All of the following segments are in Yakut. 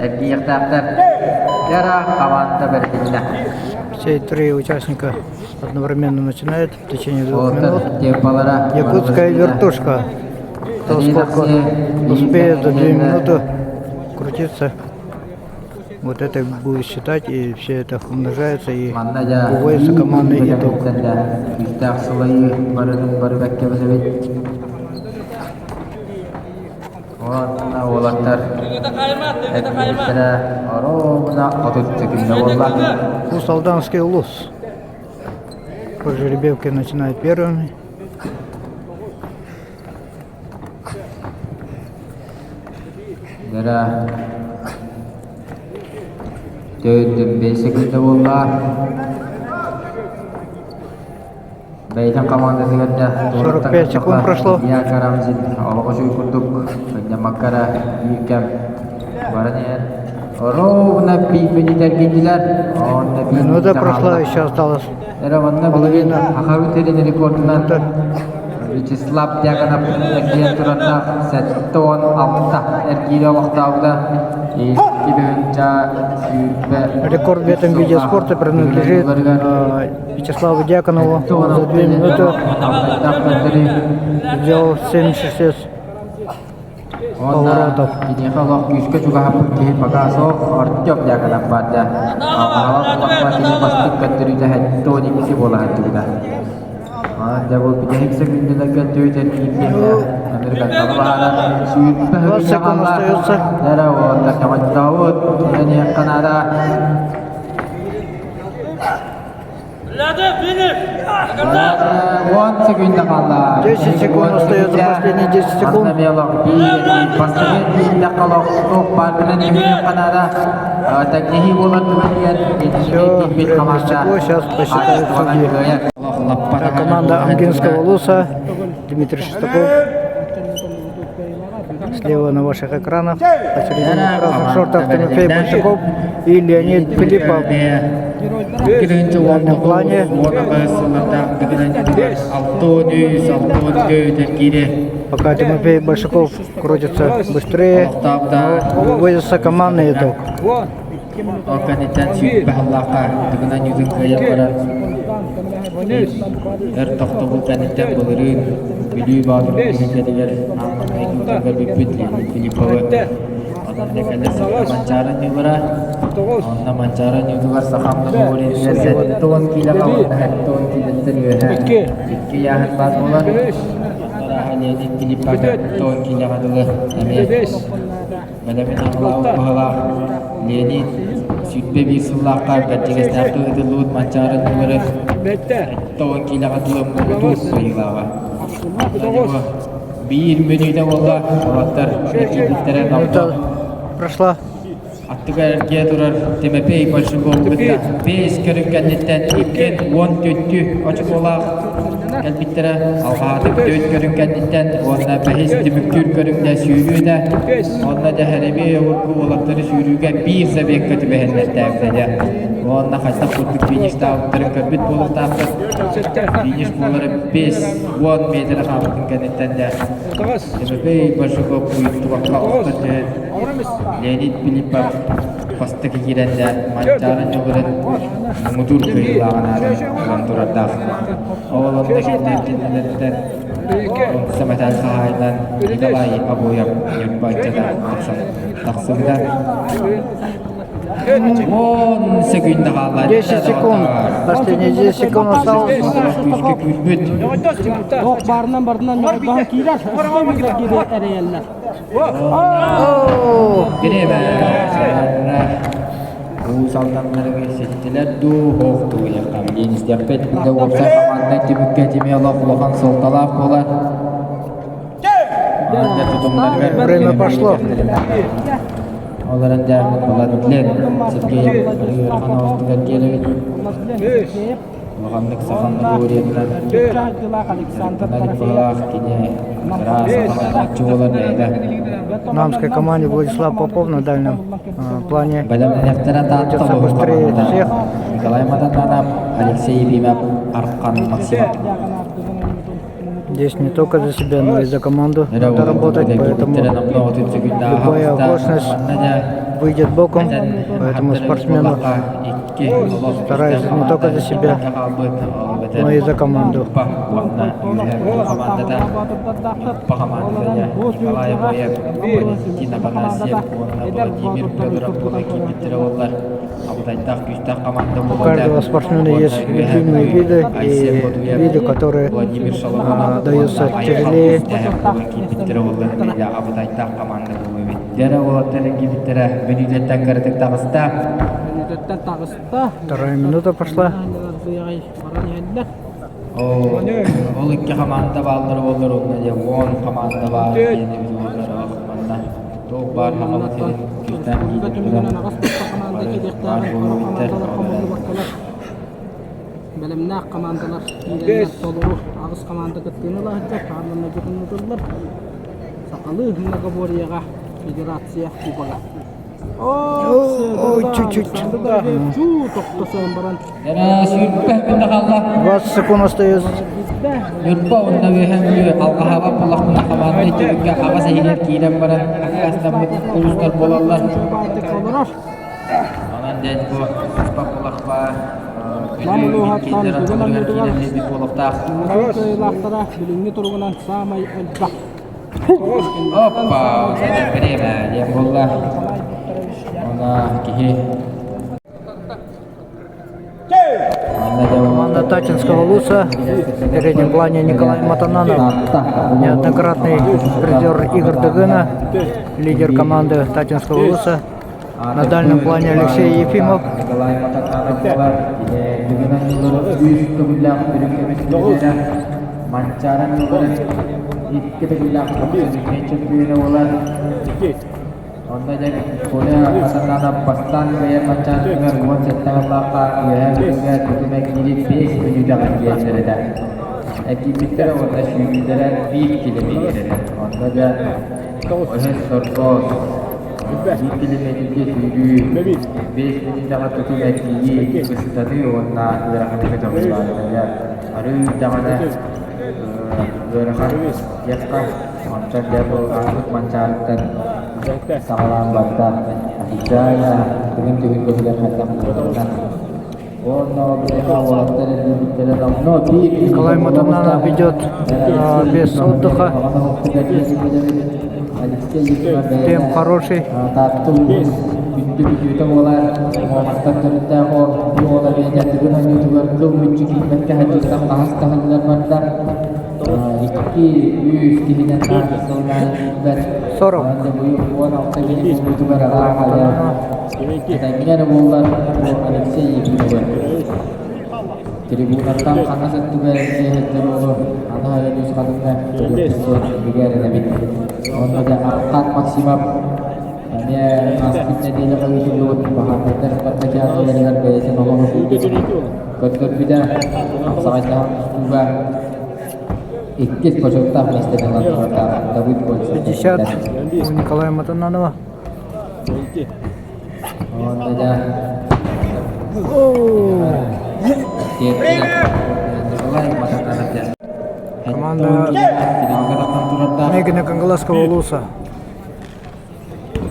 Эргийиэхтээхтэр. Яра команда бэрилиннэ. Все три участника одновременно начинают в течение 2 минут. Темпалара Якутская вертушка. Кто сколько успеет за 2 минуты крутиться, вот это будет считать, и все это умножается и выводится командный итог. Күүстээх сылайыы барытын бары бэккэ билэбит. Уонна уолаттар эргийбиттэрэ оруобуна 30 секунда буолла. Усть-Алданский улус. По жеребьевке начинает первыми. Дара 4 секунда буолла. Бэйэтин командатыгар да 45 секунд прошло. Я Карамзин олоҕо курдук кынньамаккара биир кэм баран иһэр. Ровно биир мүнүүтэ эргийдилэр. Онно биир Минута прошла, еще осталось Эрэ онно билигин Сахабыт сирин рекордунан Вячеслав Дьяконов эргийэн турардаах 76 эргиирэ олохтообута. 2 тыһыынча 20 Рекорд в этом виде спорта принадлежит Вячеславу Дьяконову. Он за 2 минуты сделал 76 поворотов. Киниэхэ олох күүскэ чугаһаппыт киһи пока суох Артем Дьяконов баарда. Аҕалах кини бастык көрдөрүүтэ 72 буола сылдьыбыта. Дьэ бу бүтэһик секундаларга түөт эргийбиэхэ Америкаттан баара 20 20 секунд остается. Эрэ уонна кэмэттообут эниэххэ наада. 10 секунда хаалла. 10 секунд остается, последние 10 секунд. Все, время истекло, сейчас посчитают судьи. Так, команда Амгинского Улуса, Дмитрий Шестаков. Слева на ваших экранах, посередине в красных шортах Тимофей Большаков и Леонид Филиппов. В дальнем плане пока Тимофей Большаков крутится быстрее, но выводится командный итог. Ол кэнниттэн 20 аллаахха тыгынан үтүн кыайан баран эр тохтобул кэнниттэн былырыын Бүлүү Боотурун түһүлгэтигэр аан маҥнайгы утарга бүппүт Леонид Филипповы онон кэлэр сылга Манчаары ньугура онно Манчаары ньугугар сахам ноҕуориятыгар 70 киилэҕэ уонна 70 киилэттэн үөһэ икки ыйааһын баар буолар. Арааһа Леонид Филиппов 70 киилэҕэ дылы эмиэ бэлэмин аҕалаабыт баһылаах Леонид 21 сыллаахха Бэрдьигэстээххэ ыытыллыбыт Манчаары ньугуры 70 киилэҕэ дылы муҥутуур кыайыылааҕа. 1 мүнүүтэ буолла, уолаттар киирбиттэрэ Минута прошла. Аттыгар эргийэ турар Тимофей Большаков кытта бэс көрүҥ кэнниттэн 2 14 очукуолаах кэлбиттэрэ. Алҕаһаатык төрт көрүҥ кэнниттэн уонна бэһис түмүктүүр көрүҥҥэ сүүрүүтэ. Онно дьэһэрэби урку уолаттары сүүрүүгэ биир забегка түбэһиннэртээбитэ. Уонна хайдах курдук фиништаабыттарын көрбүт буолуохтаахпыт. Финиш буолара 50 метр хаалбытын кэнниттэн дьэ Тимофей Большаков уйуттубакка охтон түһэн Леонид Филиппов бастакы киирэннэ Манчаары ньугурун муҥутуур кыайыылааҕын аатын ылан турардаах. Ол онно кинилэртэн сэмэтээн хаһаайынан Николай Обоев Ньурба ыччата тахсан тахсыбыта. 10 секунда хаалла. 10 секунд. Последние 10 секунд осталось. Күүскэ күүрбүт. Ох барынан барынан киирэр. Эрэйэллэр. О! Гребе. Уус Алданнарыгар ситтилэр дуу, хоох дуу диэххэ диэн истиэхпит. Бу уопсай команда түмүккэ тимэ олох улахан суолталаах буолар. Время пошло. Ол эрэн дьэ Владлен Сергей ыарахан оҕустугар диэрэбит. Улаханнык саханны буориятынан быһылаах кини ыраас саха буолар бэйэтэ. Намской команде Владислав Попов на дальнем плане Бэлэмнэниэхтэрэ Таатта крутится быстрее всех. Николай Матананов, Алексей Ефимов, Архан Максимов. Здесь не только за себя, но и за команду надо работать, поэтому любая оплошность. выйдет боком, поэтому спортсмену старается не только за себя, но и за команду. У каждого спортсмена есть любимые виды и виды, которые даются тяжелее. Вторая минута пошла. Ол икки хамаанда бааллар буоллар уонна дьэ уон хамаанда баар диэн эбит буоллар манна туох баар хамаанда сирин күүстээх баар буолуо Бэлэмнээх хамаандалар киирэннэр толору аҕыс хамаанда кыттыыны ыла сылдьар, хаалланна дьоһуннутуллар. Сахалыы многоборьеҕа федерация кубога. Ой, чуть-чуть. Чуу тохтосоон баран. 20 секунд остается. Ньурба уонна Үөһээ Бүлүү алҕаһаабат буоллахпына хамаанда түбүккэ аҕас иһигэр киирэн баран аккаастаммыт улуустар буолаллар. Онон дьэ бу туспа буоллахпа Бүлүү кинилэр аттыларыгар киирэн биэрбит буолуохтаах. Кыайыылаахтара билиҥҥи туругунан саамай элбэх. Оппа, время диэн буолла. Она киһи Команда Тачинского Луса. В переднем плане Николай Матананов, неоднократный призер игр Дыгына, лидер команды Тачинского Луса. На дальнем плане Алексей Ефимов. Николай Матананов Онно дьэ Коля Матананов бастаан кыайар Манчаарытыгар 17 сыллаахха Үөһээ Бүлүүгэ тутума киирии 5 мүнүүтэҕэ тиийэллэр этэ. Эккийбиттэрэ уонна сүүрүүлэрэ 1 килэмиэтир этэ. Онно дьэ өһөс сордоос 1 килэмиэтиргэ сүүрүү 5 мүнүүтэҕэ тутума киирии быстатыы уонна ыараханы көтөҕүү баар этэ. Арыы даҕаны ыарахан диэххэ, онтон дьэ бу ааспыт Манчаарыттан саҕалаан барда. Официально бүгүн түһүлгэтигэр хайдах буоларынан. Уонна биһиэхэ уолаттар эрдийбиттэрэ давно биир Николай Матананов идет без отдыха. Темп хороший. Таатта улуус күндү бүтүүтэ буолар. Муоматтан төрүттээх уол бу уола бэйэтэ тыгын ойуутугар кыл мүччү киирбэккэ сылдьыбыта хаһыс таһыллар барда. Икки үс киһинэн сыллаан киирбэт. 40. Онон быйыл 16 киһи буолуутугар араахайа этэҥҥэ эрэ буоллар бу Алексей Ефимовы Трибунаттан хаҥас өттүгэр эргиэһэттэр уолу аны айан үс хатыҥҥа көрүөхпүт бигэ эрэнэбит. Онно дьэ Аркад Максимов эмиэ ааспыт нэдиэлэҕэ ыытыллыбыт баһаарынайдар спартакиадаларыгар бэйэтин олоҕун көрдөрбүтэ. Хапсаҕайдаһан тустууга иккис бочуоттаах миэстэни ылан турардаах Давыд Кольцов 50 у Николая Матананова. Онно дьэ Команда Мегина Кангаласского Улуса.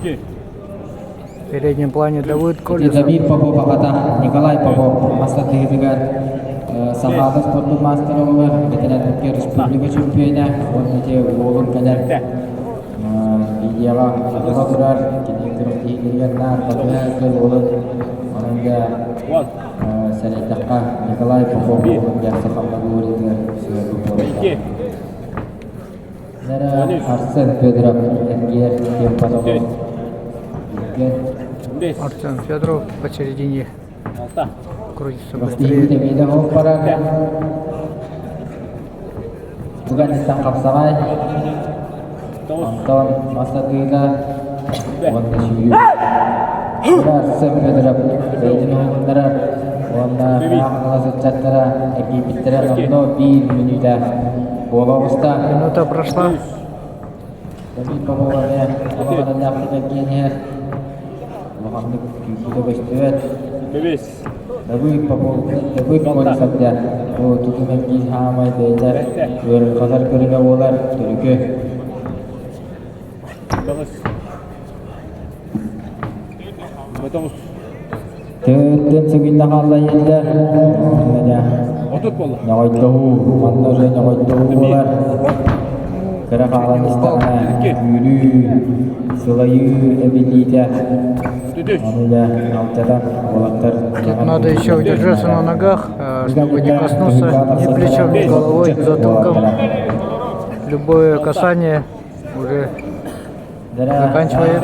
В переднем плане Давыд Колесов. Давид Попов аҕата Николай Попов мастардыгытыгар Сахаада спордун маастара буолар, бэтэрээннэргэ республика чемпиона уонна ити уолун кэлэр видеоҕа сатана турар, кини күрэхтэһиилэригэр наар батыһа сылдьар уолун онон да сэрэйдэххэ Николай Попов уолун дьэ сахам многоборьетыгар сыһыарбыт буолуохтаах. Нара Арсен Федоров эргийэр киэн потолок Арсен Федоров посередине крутится быстрее. Тиийбит оһох барар. Туганниттан хапсаҕай. Онтон мастатыыта уонна сүүрүү. Арсен Федоров бэйэтин уһугуннарар уонна хаҥалас ыччаттара эргийбиттэрэ номнуо биир мүнүүтэ буола оҕуста. Минута прошла. Давид Попов эмиэ олох эрэллээхтик иһэр. Улаханнык күүппүтэ көстүбэт. Давид Попов, Давид Колесов диэн бу тутум эргиир хаамай бэйэтэ ыарырҕатар көрүҥэ буолар төрүкү. Төрдүн сүгүннэ хаалла иһиллэр. Ньоҕойдоһуу, манна уже ньоҕойдоһуу буолар. Кыра хаалан истэҕинэ күүрүү, сылайыы эбиллиитэ. Ону дьэ алдьатан уолаттар Тут надо еще удержаться на ногах, чтобы не коснуться ни плечом, ни головой, ни затылком. Любое касание уже заканчивает.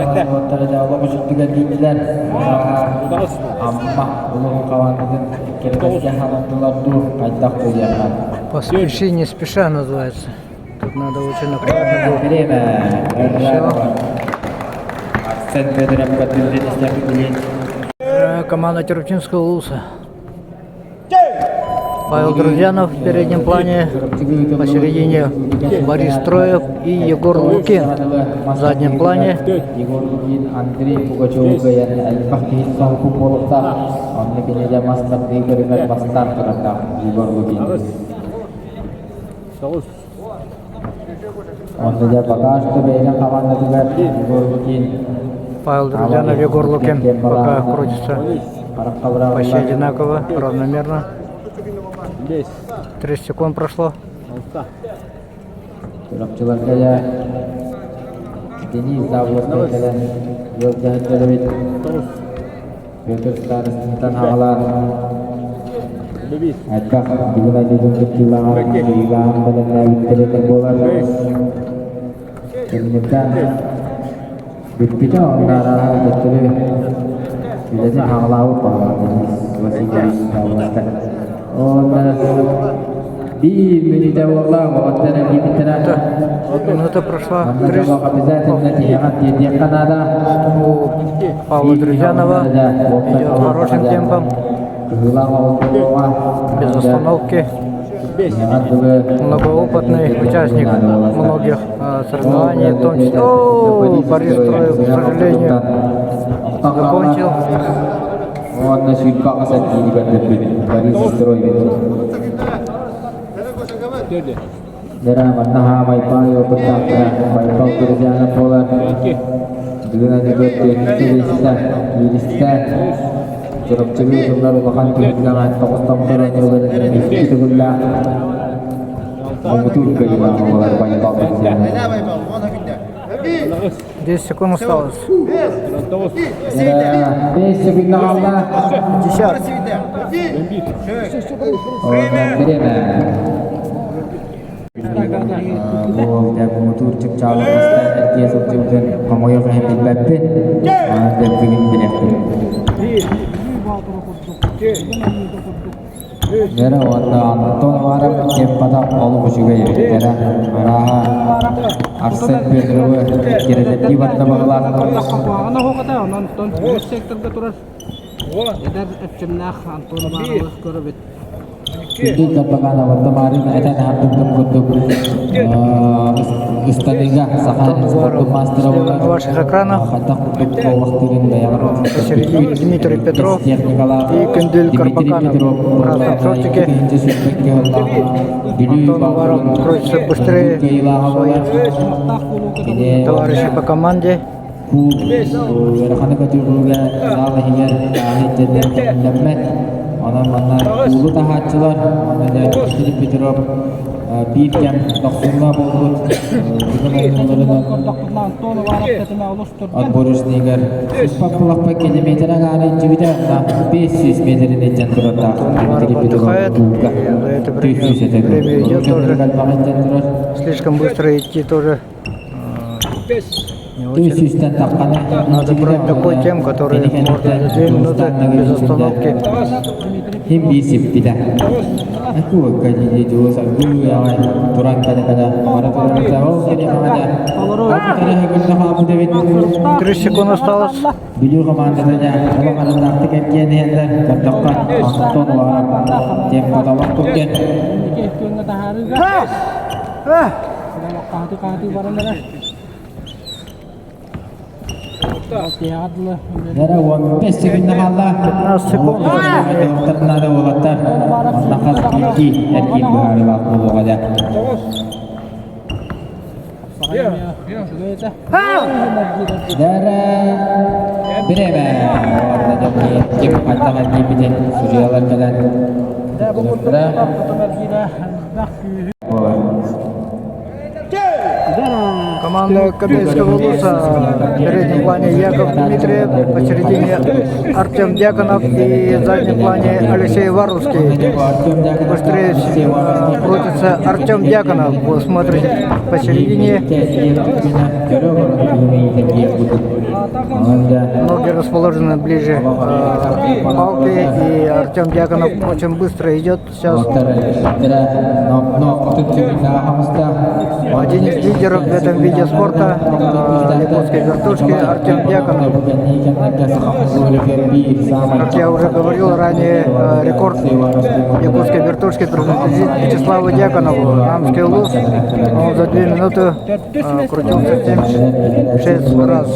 Поспеши, не спеша называется. Тут надо очень аккуратно было. Время. Команда Чурапчинского улуса. Павел Друзьянов в переднем плане, посередине Борис Троев и Егор Лукин. В заднем плане Егор Лукин, Андрей Пугачев элбэх киһи соһуппут буолуохтаах. Онно кинигэ мас тардыы көрүҥэр бастаан турардаах Егор Лукин. Онно дьэ пока что бэйэтин хамаандатыгар Егор Лукин Павел Друзьянов, Егор Лукин пока крутится почти одинаково, равномерно. 30 секунд прошло. Чурапчыларга дьэ Денис Завловскай кэлэн ыалдьаһыттар эбит. Петр Старостинтан хаҕалаан элбэх бүгүн айдыытын кыттыылааҕар кыайыылааҕын бэлэмнээбиттэрэ буолар. Кэнниттэн бүппүтэ онно арааһа төттөрү үлэтин хаҕалаабыт баҕалаах Денис Васильевич Павловскай. Онно биир мүнүүтэ буолла, уолаттар эргийбиттэрэ. Минута прошла. Манна 30 дьоллоох обязательно тиһэҕэр тиэрдиэххэ наада. у Павла Друзьянова идет хорошим темпом, без остановки. Многоопытный участник многих соревнований, в том числе... О, Борис Троев, к сожалению, закончил. Уонна сүүрбэ сэргиини көрдөрбүт Борис Строев. Дьэ манна хаамай баай опыттаахтара Байбал Друзьянов буолар. Бүгүн аныгы түөртүнчү кииристэ. Чурапчылыы сыллар улахан түһүлгэҕэ тоҕус томтор оонньууларын икки төгүллээх муҥутуур кыайыылаах буолар Байбал Друзьянов. 10 секунд осталось. 5 секунд хаалла. 50. Время. Бу дьэ муҥутуур чыпчаалы бастаан эргийэ сылдьыбытын хомойуох иһин билбэппин. Онон дьэ бүгүн билиэхпит. Дьэ уонна Антон Уваров темпата олус үчүгэй эбит. Арааһа Арсен Петровы эккирэтэрдии барда баҕалаах. Куһаҕана оһоҕото, онон үһүс секторга турар эдэр эрчимнээх Антон Ивановы көрөбүт. Күндү Карбаганова Тамарин этэн аһардыбытым курдук ыстаныыга саха спордун маастара Слева буолар. на ваших экранах Хайдах курдук олохтуурун бэйэҕэр посередине Дмитрий Петров техникалаах и Күндүл Дмитрий Карбаканов Петров в красном шортике. Бүлүү Антон Уваров крутится быстрее своих товарищей по команде. Ыараханы көтүрүүгэ зал иһигэр тааһы дьэннэр көҥүллэммэт. Онон манна куулу таһааччылар, онно дьэ Дмитрий Петров биир кэм дохсуҥҥа буолбут бүгүн оонньууларынан Көрдөхпүтүнэ Антон Уваров тэтимэ олус түргэн. отборочныйыгар сыспаппылахпа километр аҥаара илдьибитэ, онно 500 метрин илдьэн турардаах Антон Дмитрий Уваров Петров отдыхает. куулга И за это время, 400 время идет тоже. илдьэн турар. Слишком быстро идти тоже не очень. 400-тэн таххана Надо брать такой темп, который можно за 2 минуты без остановки. Хим биир сиппитэ. Акуакка дии дьулус аргыый аҕай туран кэлэ-кэлэ бара туран ол кини хаҥада хаамыт эбит 30 секунд осталось. Бүлүү хамаандата дьэ олох арыннаахтык эргийэн иһэллэр көрдөххө Антон Уваров темпотолох турген Инники күөҥҥэ таһаарыыга. Хаһытыы-хаһытыы баран эрэр. Тиһэҕэр дылы Дьэ 15 секунда хаалла. 15 секунд. Наада уолаттар. Онно хас биирдии эргиир быһаарыылаах буолуоҕа дьэ. Хапсаҕай эмиэ үчүгэй этэ. Дара бириэмэ уонна дьэ ким хайдах эргийбитин судьуйалар кэлэн Дьэ бу курдук хотон эргиирэ элбэх күүһү Команда Кобельского улуса в переднем плане Яков Дмитриев, посередине Артем Дьяконов и в заднем плане Алексей Варовский. Быстрее крутится Артем Дьяконов. Вот смотрите, посередине ноги расположены ближе к палке, и Артем Дьяконов очень быстро идет сейчас. Один из лидеров в этом виде спорта, якутской вертушки, Артем Дьяконов. Как я уже говорил ранее, рекорд якутской вертушки принадлежит Вячеславу Дьяконову, Намский улус. Он за 2 минуты крутился 76 раз.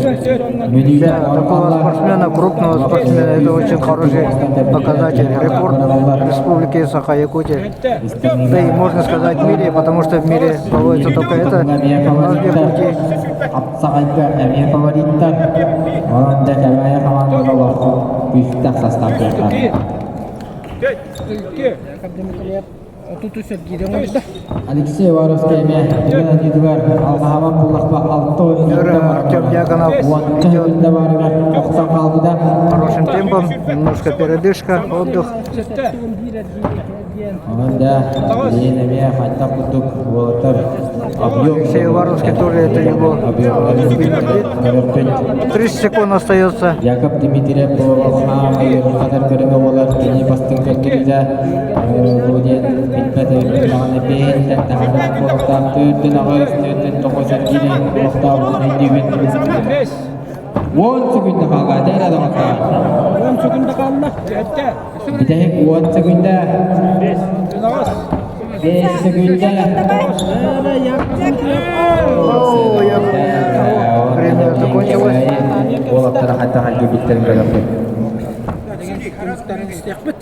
Для такого спортсмена, крупного спортсмена, это очень хороший показатель. Рекорд Республики Саха-Якутия. Да и можно сказать в мире, потому что в мире проводится только это. У нас в Якутии. Хапсаҕайга эмиэ фавориттар. Онон дьэ Кэбээйи хамаандата олох күүстээх састааптаахтар. 33 эргиирэ оҥордо. Алексей Варовский эмиэ түгэн анньыытыгар алҕаһабан буллахпа 6 Артем Дьяконов уонча идет секунда баарыгар охсон хаалбыта. хорошим темпом, немножко передышка, отдых. 71 эргиирэ диэн Онон да билигин эмиэ хайдах курдук уолаттар объем Алексей Варовский тоже это его любимый вид. көрөппүт. 30 секунд остается. Яков Дмитриев хадар көрүҥэ буолар кини бастыҥ көрдөрүүтэ бу диэн билбэт эбиппин даҕаны бэйэттэн таһаарар буолуохтаах төрдүн аҕыс төрдүн тоҕус эргири олохтообутун өйдүүбүн 10 секунда хаалла дээрэ доҕоттоор 10 секунда хаалла. бүтэһик 10 секунда 5 секунда Эрэ Яков О, я- Время закончилось. уолаттара хайдах эргийбиттэрин көрөппүт Түмүктэрин истиэхпит.